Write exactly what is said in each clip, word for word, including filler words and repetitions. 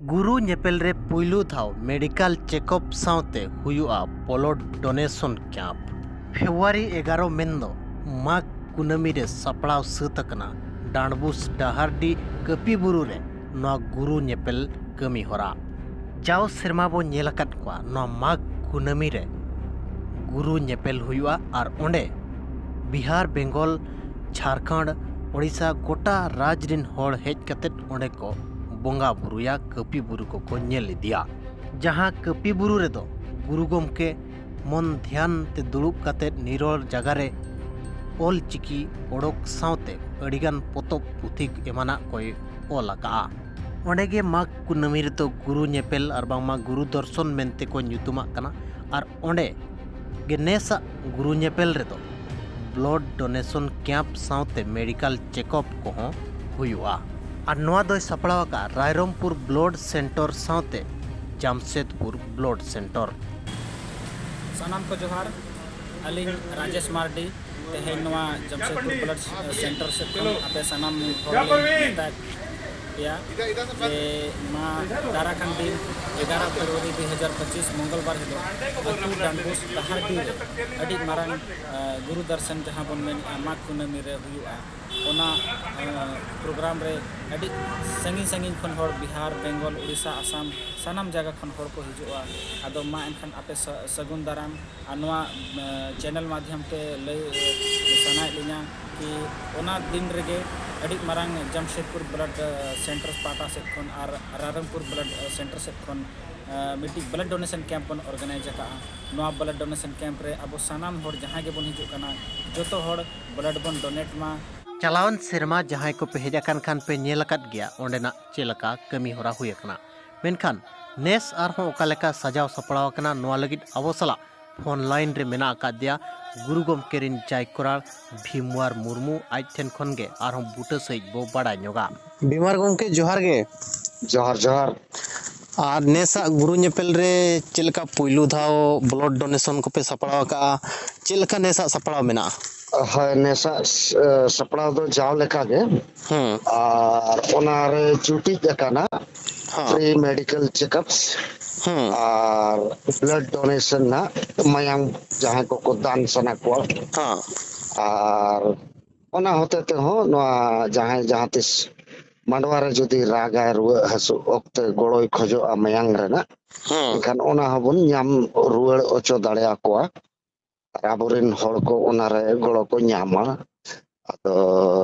ᱜᱩᱨᱩ ᱧᱮᱯᱮᱞ ᱨᱮ ᱯᱩᱭᱞᱩ ᱫᱷᱟᱣ ᱢᱮᱰᱤᱠᱟᱞ ᱪᱮᱠᱚᱯ ᱥᱟᱶᱛᱮ ᱦᱩᱭᱩᱜᱼᱟ ᱵᱞᱚᱰ ᱰᱳᱱᱮᱥᱚᱱ ᱠᱮᱢᱯ᱾ ᱯᱷᱮᱵᱽᱨᱩᱣᱟᱨᱤ ᱮᱜᱟᱨᱚ ᱢᱮᱱᱫᱚ ᱢᱟᱜᱽ ᱠᱩᱱᱟᱹᱢᱤ ᱨᱮ ᱥᱟᱯᱲᱟᱣ ᱥᱟᱹᱛ ᱟᱠᱟᱱᱟ ᱰᱟᱸᱰᱵᱩᱥ ᱰᱟᱦᱟᱨᱰᱤ ᱠᱟᱹᱯᱤ ᱵᱩᱨᱩ ᱨᱮ ᱱᱚᱣᱟ ᱜᱩᱨᱩ ᱧᱮᱯᱮᱞ ᱠᱟᱹᱢᱤ ᱦᱚᱨᱟ᱾ ᱡᱟᱣ ᱥᱮᱨᱢᱟ ᱵᱚ ᱧᱮᱞ ᱟᱠᱟᱫ ᱠᱚᱣᱟ ᱱᱚᱣᱟ ᱢᱟᱜᱽ ᱠᱩᱱᱟᱹᱢᱤ ᱨᱮ ᱜᱩᱨᱩ ᱧᱮᱯᱮᱞ ᱦᱩᱭᱩᱜᱼᱟ ᱟᱨ ᱚᱸᱰᱮ ᱵᱤᱦᱟᱨ, ᱵᱮᱝᱜᱚᱞ, ᱡᱷᱟᱲᱠᱷᱚᱸᱰ, ᱳᱰᱤᱥᱟ ᱜᱚᱴᱟ ᱨᱟᱡᱽ ᱨᱤᱱ ᱦᱚᱲ ᱦᱮᱡ ᱠᱟᱛᱮᱫ ᱚᱸᱰᱮ ᱠᱚ ᱵᱚᱸᱜᱟ ᱵᱩᱨᱩᱭᱟ, ᱠᱟᱹᱯᱤ ᱵᱩᱨᱩ ᱠᱚᱠᱚ ᱧᱮᱞ ᱤᱫᱤᱭᱟ᱾ ᱡᱟᱦᱟᱸ ᱠᱟᱹᱯᱤ ᱵᱩᱨᱩ ᱨᱮᱫᱚ ᱜᱩᱨᱩ ᱜᱚᱢᱠᱮ ᱢᱚᱱ ᱫᱷᱮᱭᱟᱱ ᱛᱮ ᱫᱩᱲᱩᱵ ᱠᱟᱛᱮᱫ ᱱᱤᱨᱚᱲ ᱡᱟᱜᱟ ᱨᱮ ᱚᱞ ᱪᱤᱠᱤ ᱚᱰᱚᱠ ᱥᱟᱶᱛᱮ ᱟᱹᱰᱤᱜᱟᱱ ᱯᱚᱛᱚᱵ ᱯᱩᱛᱷᱤ ᱮᱢᱟᱱᱟᱜ ᱠᱚᱭ ᱚᱞ ᱟᱠᱟᱜᱼᱟ᱾ ᱚᱸᱰᱮ ᱜᱮ ᱢᱟᱜᱽ ᱠᱩᱱᱟᱹᱢᱤ ᱨᱮᱫᱚ ᱜᱩᱨᱩ ᱧᱮᱯᱮᱞ ᱟᱨ ᱵᱟᱝᱢᱟ ᱜᱩᱨᱩ ᱫᱚᱨᱥᱚᱱ ᱢᱮᱱᱛᱮ ᱠᱚ ᱧᱩᱛᱩᱢᱟᱜ ᱠᱟᱱᱟ᱾ ᱟᱨ ᱚᱸᱰᱮ ᱜᱮ ᱱᱮᱥᱟᱜ ᱜᱩᱨᱩ ᱧᱮᱯᱮᱞ ᱨᱮᱫᱚ ᱵᱞᱚᱰ ᱰᱳᱱᱮᱥᱚᱱ ᱠᱮᱢᱯ ᱥᱟᱶᱛᱮ ᱢᱮᱰᱤᱠᱟᱞ ᱪᱮᱠᱚᱯ ᱠᱚᱦᱚᱸ ᱦᱩᱭᱩᱜᱼᱟ᱾ ᱟᱨ ᱱᱚᱣᱟ ᱫᱚᱭ ᱥᱟᱯᱲᱟᱣ ᱟᱠᱟᱫ ᱨᱟᱭᱨᱚᱝᱯᱩᱨ ᱵᱞᱚᱰ ᱥᱮᱱᱴᱚᱨ ᱥᱟᱶᱛᱮ ᱡᱟᱢᱥᱮᱫᱽᱯᱩᱨ ᱵᱞᱚᱰ ᱥᱮᱱᱴᱚᱨ᱾ ᱥᱟᱱᱟᱢ ᱠᱚ ᱡᱚᱦᱟᱨ, ᱟᱹᱞᱤᱧ ᱨᱟᱡᱮᱥ ᱢᱟᱨᱰᱤ᱾ ᱛᱮᱦᱮᱧ ᱱᱚᱣᱟ ᱡᱟᱢᱥᱮᱫᱽᱯᱩᱨ ᱵᱞᱟᱰ ᱥᱮᱱᱴᱟᱨ ᱥᱮᱫ ᱠᱷᱚᱱ ᱟᱯᱮ ᱥᱟᱱᱟᱢ ᱦᱚᱲ ᱞᱤᱧ ᱢᱮᱛᱟ ᱯᱮᱭᱟ ᱡᱮ ᱢᱟ ᱫᱟᱨᱟ ᱠᱟᱱ ᱫᱤᱱ ᱮᱜᱟᱨᱚ ᱯᱷᱮᱵᱽᱨᱩᱣᱟᱨᱤ ᱫᱩ ᱦᱟᱡᱟᱨ ᱯᱚᱸᱪᱤᱥ ᱢᱚᱝᱜᱚᱞᱵᱟᱨ ᱦᱤᱞᱳᱜ ᱟᱹᱛᱩ ᱰᱟᱸᱰᱵᱳᱥ ᱰᱟᱦᱟᱨᱰᱤ ᱨᱮ ᱟᱹᱰᱤ ᱢᱟᱨᱟᱝ, ᱟ, ᱜᱩᱨᱩ ᱫᱟᱨᱥᱚᱱ ᱡᱟᱦᱟᱸ ᱵᱚᱱ ᱢᱮᱱᱮᱫᱼᱟ ᱢᱟᱜᱽ ᱠᱩᱱᱟᱹᱢᱤ ᱨᱮ ᱦᱩᱭᱩᱜᱼᱟ᱾ ᱚᱱᱟ, ᱟ, ᱯᱨᱳᱜᱨᱟᱢ ᱨᱮ ᱟᱹᱰᱤ ᱥᱟᱺᱜᱤᱧ ᱥᱟᱺᱜᱤᱧ ᱠᱷᱚᱱ ᱦᱚᱲ ᱵᱤᱦᱟᱨ, ᱵᱮᱝᱜᱚᱞ, ᱩᱲᱤᱥᱥᱟ, ᱟᱥᱟᱢ ᱥᱟᱱᱟᱢ ᱡᱟᱭᱜᱟ ᱠᱷᱚᱱ ᱦᱚᱲ ᱠᱚ ᱦᱤᱡᱩᱜᱼᱟ᱾ ᱟᱫᱚ ᱢᱟ ᱮᱱᱠᱷᱟᱱ ᱟᱯᱮ ᱥᱟ-, ᱥᱟᱹᱜᱩᱱ ᱫᱟᱨᱟᱢ᱾ ᱟᱨ ᱱᱚᱣᱟ, ᱮ, ᱪᱮᱱᱮᱞ ᱢᱟᱫᱽᱫᱷᱚᱢ ᱛᱮ ᱞᱟᱹᱭ, ᱮ, ᱥᱟᱱᱟᱭᱮᱫ ᱞᱤᱧᱟ ᱠᱤ ᱚᱱᱟ ᱫᱤᱱ ᱨᱮᱜᱮ ᱟᱹᱰᱤ ᱢᱟᱨᱟᱝ ᱡᱟᱢᱥᱮᱫᱽᱯᱩᱨ ᱵᱞᱟᱰ, ᱮ, ᱥᱮᱱᱴᱟᱨ ᱯᱟᱦᱴᱟ ᱥᱮᱫ ᱠᱷᱚᱱ ᱟᱨ ᱨᱟᱭᱨᱚᱝᱯᱩᱨ ᱵᱞᱟᱰ, ᱮ, ᱥᱮᱱᱴᱟᱨ ᱥᱮᱫ ᱠᱷᱚᱱ, ᱮ, ᱢᱤᱫᱴᱤᱡ ᱵᱞᱟᱰ ᱰᱳᱱᱮᱥᱚᱱ ᱠᱮᱢᱯ ᱵᱚᱱ ᱚᱨᱜᱟᱱᱟᱭᱤᱡᱽ ᱟᱠᱟᱫᱼᱟ᱾ ᱱᱚᱣᱟ ᱵᱞᱟᱰ ᱰᱳᱱᱮᱥᱚᱱ ᱠᱮᱢᱯ ᱨᱮ ᱟᱵᱚ ᱥᱟᱱᱟᱢ ᱦᱚᱲ ᱡᱟᱦᱟᱸᱭ ᱜᱮᱵᱚᱱ ᱦᱤᱡᱩᱜ ᱠᱟᱱᱟ, ᱡᱚᱛᱚ ᱦᱚᱲ ᱵᱞᱟᱰ ᱵᱚᱱ ᱰᱳᱱᱮᱴ ᱢᱟ᱾ ᱪᱟᱞᱟᱣᱮᱱ ᱥᱮᱨᱢᱟ ᱡᱟᱦᱟᱸᱭ ᱠᱚᱯᱮ ᱦᱮᱡ ᱟᱠᱟᱱ ᱠᱷᱟᱱ ᱯᱮ ᱧᱮᱞ ᱟᱠᱟᱫ ᱜᱮᱭᱟ ᱚᱸᱰᱮᱱᱟᱜ ᱪᱮᱫ ᱞᱮᱠᱟ ᱠᱟᱹᱢᱤ ᱦᱚᱨᱟ ᱦᱩᱭ ᱟᱠᱟᱱᱟ᱾ ᱢᱮᱱᱠᱷᱟᱱ ᱱᱮᱥ ᱟᱨᱦᱚᱸ ᱚᱠᱟ ᱞᱮᱠᱟ ᱥᱟᱡᱟᱣ ᱥᱟᱯᱲᱟᱣ ᱟᱠᱟᱱᱟ, ᱱᱚᱣᱟ ᱞᱟᱹᱜᱤᱫ ᱟᱵᱚ ᱥᱟᱞᱟᱜ ᱯᱷᱳᱱ ᱞᱟᱭᱤᱱ ᱨᱮ ᱢᱮᱱᱟᱜ ᱟᱠᱟᱫ ᱫᱮᱭᱟ ᱜᱩᱨᱩ ᱜᱚᱢᱠᱮ ᱨᱤᱱ ᱡᱟᱭᱠᱚᱨᱟᱲ ᱵᱷᱤᱢᱣᱟᱨ ᱢᱩᱨᱢᱩ᱾ ᱟᱡ ᱴᱷᱮᱱ ᱠᱷᱚᱱ ᱜᱮ ᱟᱨᱦᱚᱸ ᱵᱩᱴᱟᱹ ᱥᱟᱺᱦᱤᱡ ᱵᱚ ᱵᱟᱲᱟᱭ ᱧᱚᱜᱟ᱾ ᱵᱷᱤᱢᱣᱟᱨ ᱜᱚᱢᱠᱮ, ᱡᱚᱦᱟᱨ ᱜᱮ᱾ ᱡᱚᱦᱟᱨ, ᱡᱚᱦᱟᱨ᱾ ᱟᱨ ᱱᱮᱥᱟᱜ ᱜᱩᱨᱩ ᱧᱮᱯᱮᱞ ᱨᱮ ᱪᱮᱫ ᱞᱮᱠᱟ ᱯᱩᱭᱞᱩ ᱫᱷᱟᱣ ᱵᱞᱚᱰ ᱰᱳᱱᱮᱥᱚᱱ ᱠᱚᱯᱮ ᱥᱟᱯᱲᱟᱣ ᱟᱠᱟᱜᱼᱟ, ᱪᱮᱫ ᱞᱮᱠᱟ ᱱᱮᱥᱟᱜ ᱥᱟᱯᱲᱟᱣ ᱢᱮᱱᱟᱜᱼᱟ? ᱦᱳᱭ, ᱱᱮᱥᱟᱜ, ᱮ, ᱥᱟᱯᱲᱟᱣ ᱫᱚ ᱡᱟᱣ ᱞᱮᱠᱟ ᱜᱮ᱾ ᱦᱩᱸ᱾ ᱟᱨ ᱚᱱᱟᱨᱮ ᱡᱩᱴᱤᱡ ᱟᱠᱟᱱᱟ ᱦᱮᱸ᱾ Free medical checkups ᱦᱮᱸ᱾ ᱟᱨ blood donation ᱱᱟᱜ, ᱢᱟᱭᱟᱝ ᱡᱟᱦᱟᱸᱭ ᱠᱚᱠᱚ ᱫᱟᱱ ᱥᱟᱱᱟ ᱠᱚᱣᱟ᱾ ᱦᱮᱸ᱾ ᱟᱨ ᱚᱱᱟ ᱦᱚᱛᱮ ᱛᱮᱦᱚᱸ ᱱᱚᱣᱟ ᱡᱟᱦᱟᱸᱭ ᱡᱟᱦᱟᱸ ᱛᱤᱥ ᱢᱟᱰᱣᱟ ᱨᱮ ᱡᱩᱫᱤ ᱨᱟᱜᱟᱭ ᱨᱩᱣᱟᱹᱜ ᱦᱟᱹᱥᱩᱜ ᱚᱠᱛᱮ ᱜᱚᱲᱚᱭ ᱠᱷᱚᱡᱚᱜᱼᱟ ᱢᱟᱭᱟᱝ ᱨᱮᱱᱟᱜ, ᱦᱮᱸ᱾ ᱮᱱᱠᱷᱟᱱ ᱚᱱᱟ ᱦᱚᱸᱵᱚᱱ ᱧᱟᱢ ᱨᱩᱣᱟᱹᱲ ᱦᱚᱪᱚ ᱫᱟᱲᱮᱭᱟᱠᱚᱣᱟ᱾ ᱟᱨ ᱟᱵᱚᱨᱮᱱ ᱦᱚᱲ ᱠᱚ ᱚᱱᱟᱨᱮ ᱜᱚᱲᱚ ᱠᱚ ᱧᱟᱢᱟ᱾ ᱟᱫᱚ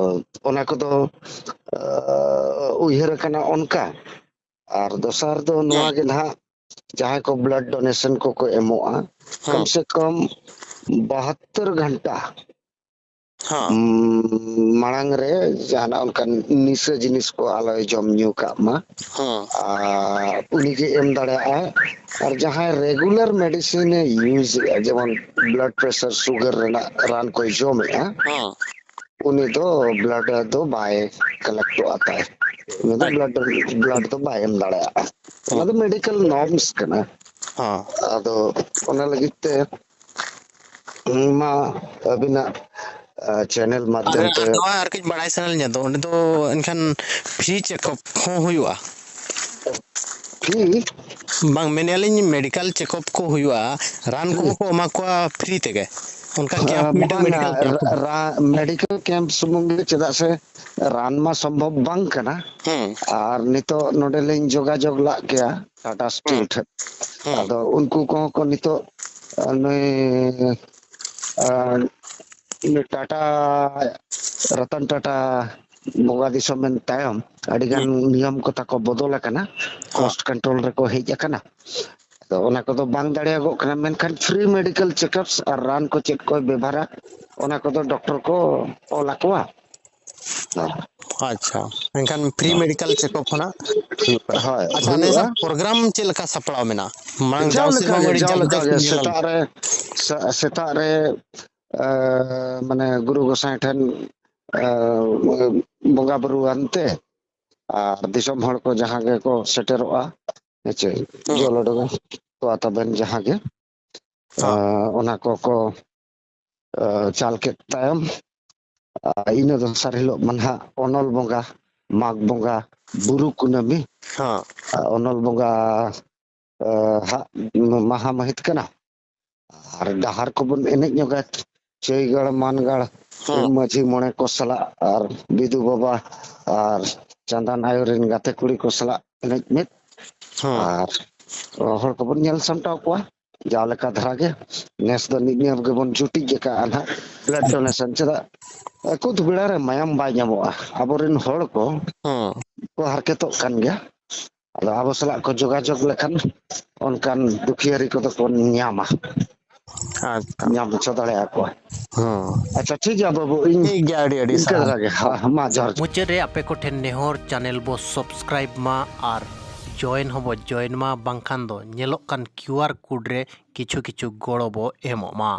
ᱚᱱᱟ ᱠᱚᱫᱚ, ᱟᱸ, ᱩᱭᱦᱟᱹᱨ ᱟᱠᱟᱱᱟ ᱚᱱᱠᱟ᱾ ᱟᱨ ᱫᱚᱥᱟᱨ ᱫᱚ ᱱᱚᱣᱟ ᱦᱮᱸ᱾ ᱜᱮ ᱱᱟᱦᱟᱜ, ᱡᱟᱦᱟᱸᱭ ᱠᱚ blood donation ᱠᱚᱠᱚ ᱮᱢᱚᱜᱼᱟ, ᱦᱮᱸ᱾ ᱠᱚᱢ ᱥᱮ ᱠᱚᱢ ᱵᱟᱦᱟᱛᱛᱳᱨ ᱜᱷᱚᱱᱴᱟ, ᱦᱮᱸ᱾ ᱩᱢ, ᱢᱟᱲᱟᱝ ᱨᱮ ᱡᱟᱦᱟᱱᱟᱜ ᱚᱱᱠᱟᱱ ᱱᱤᱥᱟᱹ ᱡᱤᱱᱤᱥ ᱠᱚ ᱟᱞᱚᱭ ᱡᱚᱢ ᱧᱩ ᱠᱟᱜ ᱢᱟ᱾ ᱦᱮᱸ᱾ ᱟᱨ ᱩᱱᱤᱜᱮ ᱮᱢ ᱫᱟᱲᱮᱭᱟᱜᱼᱟᱭ᱾ ᱟᱨ ᱡᱟᱦᱟᱸᱭ regular medicine ᱮ use ᱮᱜᱼᱟ, ᱡᱮᱢᱚᱱ blood pressure, sugar ᱨᱮᱱᱟᱜ ᱨᱟᱱ ᱠᱚᱭ ᱡᱚᱢᱮᱜᱼᱟ, ᱦᱮᱸ᱾ ᱩᱱᱤ ᱫᱚ blood ᱫᱚ ᱵᱟᱭ ᱠᱟᱞᱮᱠᱴᱚᱜᱼᱟ ᱛᱟᱭ᱾ ᱩᱱᱤ ᱫᱚ ᱟᱪᱪᱷᱟ᱾ Blood, blood ᱫᱚ ᱵᱟᱭ ᱮᱢ ᱫᱟᱲᱮᱭᱟᱜᱼᱟ᱾ ᱚᱱᱟ ᱫᱚ ᱦᱮᱸ᱾ Medical norms ᱠᱟᱱᱟ᱾ ᱦᱮᱸ᱾ ᱟᱫᱚ ᱚᱱᱟ ᱞᱟᱹᱜᱤᱫ ᱛᱮ ᱢᱟ ᱟᱹᱵᱤᱱᱟᱜ, ᱟ, channel ᱢᱟᱫᱽᱫᱷᱚᱢ ᱟᱨ, ᱛᱮ᱾ ᱟᱨ ᱱᱚᱣᱟ ᱟᱨ ᱠᱟᱹᱡ ᱵᱟᱲᱟᱭ ᱥᱟᱱᱟ ᱞᱤᱧᱟ, ᱛᱚ ᱚᱸᱰᱮ ᱫᱚ ᱮᱱᱠᱷᱟᱱ free checkup ᱦᱚᱸ ᱦᱩᱭᱩᱜᱼᱟ? Free? ᱵᱟᱝ, ᱢᱮᱱᱮᱜᱼᱟ ᱞᱤᱧ medical checkup ᱠᱚ ᱦᱩᱭᱩᱜᱼᱟ, ᱨᱟᱱ ᱠᱚᱦᱚᱸ free? ᱠᱚ ᱮᱢᱟ ᱠᱚᱣᱟ free ᱛᱮᱜᱮ? ᱚᱱᱠᱟ ᱟ, camp, ᱢᱤᱫᱴᱟᱝ ᱵᱟᱝᱟ, medical camp ᱨᱟ-, ᱦᱩᱭᱩᱜᱼᱟ? ᱨᱟ-, medical camp ᱥᱩᱢᱩᱝ ᱜᱮ, ᱪᱮᱫᱟᱜ ᱥᱮ ᱨᱟᱱ ᱢᱟ ᱥᱚᱢᱵᱷᱚᱵ ᱵᱟᱝ ᱠᱟᱱᱟ᱾ ᱦᱮᱸ᱾ ᱟᱨ ᱱᱤᱛᱚᱜ ᱱᱚᱰᱮ ᱞᱤᱧ ᱡᱳᱜᱟᱡᱳᱜᱽ ᱞᱟᱜ ᱠᱮᱭᱟ ᱴᱟᱴᱟ ᱦᱮᱸ᱾ ᱥᱴᱤᱞ ᱴᱷᱮᱱ᱾ ᱦᱮᱸ᱾ ᱟᱫᱚ ᱩᱱᱠᱩ ᱠᱚᱦᱚᱸ ᱠᱚ ᱱᱤᱛᱚᱜ, ᱟ, ᱱᱩᱭ, ᱟ, ᱱᱩᱭ ᱴᱟᱴᱟ ᱨᱚᱛᱚᱱ ᱴᱟᱴᱟ ᱵᱚᱸᱜᱟ ᱫᱤᱥᱚᱢ ᱮᱱ ᱛᱟᱭᱚᱢ ᱟᱹᱰᱤ ᱜᱟᱱ ᱦᱩᱸ᱾ ᱱᱤᱭᱚᱢ ᱠᱚ ᱛᱟᱠᱚ ᱵᱚᱫᱚᱞ ᱟᱠᱟᱱᱟ, ᱦᱚᱸ᱾ Cost control ᱨᱮᱠᱚ ᱦᱮᱡ ᱟᱠᱟᱱᱟ᱾ ᱟᱫᱚ ᱚᱱᱟ ᱠᱚᱫᱚ ᱵᱟᱝ ᱫᱟᱲᱮᱭᱟᱜᱚᱜ ᱠᱟᱱᱟ, ᱢᱮᱱᱠᱷᱟᱱ free medical checkups ᱟᱨ ᱨᱟᱱ ᱠᱚ ᱪᱮᱫ ᱠᱚᱭ ᱵᱮᱵᱷᱟᱨᱟ, ᱚᱱᱟ ᱠᱚᱫᱚ ᱰᱚᱠᱴᱚᱨ ᱠᱚ ᱚᱞ ᱟᱠᱚᱣᱟ᱾ ᱟᱪᱪᱷᱟ, ᱮᱱᱠᱷᱟᱱ free medical checkup ᱦᱚᱸ ᱱᱟᱜ ᱦᱩᱭᱩᱜ ᱠᱟᱱᱟ᱾ ᱦᱳᱭ, ᱟᱪᱪᱷᱟ, ᱱᱮᱥᱟᱜ ᱦᱩᱭᱩᱜᱼᱟ᱾ Program ᱪᱮᱫ ᱞᱮᱠᱟ ᱥᱟᱯᱲᱟᱣ ᱢᱮᱱᱟᱜᱼᱟ? ᱢᱟᱲᱟᱝ ᱡᱟᱣ ᱡᱟᱣ ᱥᱮᱨᱢᱟ ᱞᱮᱠᱟᱜᱮ, ᱟᱹᱰᱤ ᱡᱟᱣ ᱡᱟᱠ ᱡᱚᱢᱚᱠ ᱞᱮᱠᱟᱜᱮ, ᱧᱮᱞ ᱥᱮᱛᱟᱜ ᱨᱮ, ᱥᱮ-, ᱥᱮᱛᱟᱜ ᱨᱮ, ᱮ, ᱢᱟᱱᱮ ᱜᱩᱨᱩ ᱜᱚᱸᱥᱟᱭ ᱴᱷᱮᱱ, ᱮ, ᱵᱚᱸᱜᱟ ᱵᱩᱨᱩ ᱟᱱᱛᱮ ᱟᱨ ᱫᱤᱥᱚᱢ ᱦᱚᱲ ᱠᱚ ᱡᱟᱦᱟᱸ ᱜᱮᱠᱚ ᱥᱮᱴᱮᱨᱚᱜᱼᱟ, ᱦᱮᱸᱪᱮ, ᱦᱩᱸ᱾ ᱡᱚᱞ ᱚᱰᱚᱠ ᱛᱚᱣᱟ ᱛᱟᱵᱮᱱ ᱡᱟᱦᱟᱸ ᱜᱮ, ᱦᱚᱸ᱾ ᱮ, ᱚᱱᱟ ᱠᱚᱠᱚ, ᱮ, ᱪᱟᱞ ᱠᱮᱫ ᱛᱟᱭᱚᱢ, ᱟᱨ ᱤᱱᱟᱹ ᱫᱚᱥᱟᱨ ᱦᱤᱞᱳᱜ ᱢᱟ ᱱᱟᱦᱟᱜ ᱚᱱᱚᱞ ᱵᱚᱸᱜᱟ, ᱢᱟᱜᱽ ᱵᱚᱸᱜᱟ ᱵᱩᱨᱩ ᱠᱩᱱᱟᱹᱢᱤ, ᱦᱮᱸ᱾ ᱟᱨ ᱚᱱᱚᱞ ᱵᱚᱸᱜᱟ, ᱮ, ᱦᱟᱜ ᱢᱟᱦᱟ ᱢᱟᱹᱦᱤᱛ ᱠᱟᱱᱟ᱾ ᱟᱨ ᱰᱟᱦᱟᱨ ᱠᱚᱵᱚᱱ ᱮᱱᱮᱡ ᱧᱚᱜᱟ ᱪᱟᱹᱭᱜᱟᱲ ᱢᱟᱱᱜᱟᱲ, ᱦᱮᱸ᱾ ᱢᱟᱹᱡᱷᱤ ᱢᱚᱬᱮ ᱠᱚ ᱥᱟᱞᱟᱜ ᱟᱨ ᱵᱤᱫᱩ ᱵᱟᱵᱟ ᱟᱨ ᱪᱟᱸᱫᱟᱱ ᱟᱭᱳ ᱨᱮᱱ ᱜᱟᱛᱮ ᱠᱩᱲᱤ ᱠᱚ ᱥᱟᱞᱟᱜ ᱮᱱᱮᱡ ᱢᱤᱫ᱾ ᱦᱮᱸ᱾ ᱟᱨ ᱦᱚᱲ ᱠᱚᱵᱚᱱ ᱧᱮᱞ ᱥᱟᱢᱴᱟᱣ ᱠᱚᱣᱟ ᱡᱟᱣ ᱞᱮᱠᱟ ᱫᱷᱟᱨᱟ ᱜᱮ᱾ ᱱᱮᱥ ᱫᱚ ᱱᱤᱡ ᱱᱤᱭᱟᱹ ᱜᱮᱵᱚᱱ ᱡᱩᱴᱤᱡ ᱟᱠᱟᱫᱼᱟ ᱱᱟᱦᱟᱜ, blood donation᱾ ᱪᱮᱫᱟᱜ ᱟᱹᱠᱩᱛ ᱵᱮᱲᱟ ᱨᱮ ᱢᱟᱭᱟᱢ ᱵᱟᱭ ᱧᱟᱢᱚᱜᱼᱟ᱾ ᱟᱵᱚᱨᱮᱱ ᱦᱚᱲ ᱠᱚ ᱦᱮᱸ᱾ ᱠᱚ ᱦᱟᱨᱠᱮᱛᱚᱜ ᱠᱟᱱ ᱜᱮᱭᱟ᱾ ᱟᱫᱚ ᱟᱵᱚ ᱥᱟᱞᱟᱜ ᱠᱚ ᱡᱳᱜᱟᱡᱳᱜᱽ ᱞᱮᱠᱷᱟᱱ ᱚᱱᱠᱟᱱ ᱫᱩᱠᱷᱤᱭᱟᱹᱨᱤ ᱠᱚᱫᱚ ᱠᱚ ᱧᱟᱢᱟ, ᱟᱪᱪᱷᱟ᱾ ᱧᱟᱢ ᱦᱚᱪᱚ ᱫᱟᱲᱮᱭᱟᱠᱚᱣᱟ᱾ ᱦᱮᱸ᱾ ᱟᱪᱪᱷᱟ, ᱴᱷᱤᱠ ᱜᱮᱭᱟ ᱵᱟᱹᱵᱩ, ᱤᱧ ᱴᱷᱤᱠ ᱜᱮᱭᱟ, ᱟᱹᱰᱤ, ᱟᱹᱰᱤ ᱤᱱᱠᱟᱹ ᱥᱟᱨᱦᱟᱣ᱾ ᱫᱷᱟᱨᱟ ᱜᱮ᱾ ᱦᱮᱸ, ᱢᱟ ᱡᱚᱦᱟᱨ᱾ ᱢᱩᱪᱟᱹᱫ ᱨᱮ ᱟᱯᱮ ᱠᱚᱴᱷᱮᱱ ᱱᱮᱦᱚᱨ, channel ᱵᱚ subscribe ᱢᱟ ᱟᱨ join ᱦᱚᱸᱵᱚ join ᱢᱟ, ᱵᱟᱝᱠᱷᱟᱱ ᱫᱚ ᱧᱮᱞᱚᱜ ᱠᱟᱱ QR code ᱨᱮ ᱠᱤᱪᱷᱩ ᱠᱤᱪᱷᱩ ᱜᱚᱲᱚ ᱵᱚ ᱮᱢᱚᱜ ᱢᱟ᱾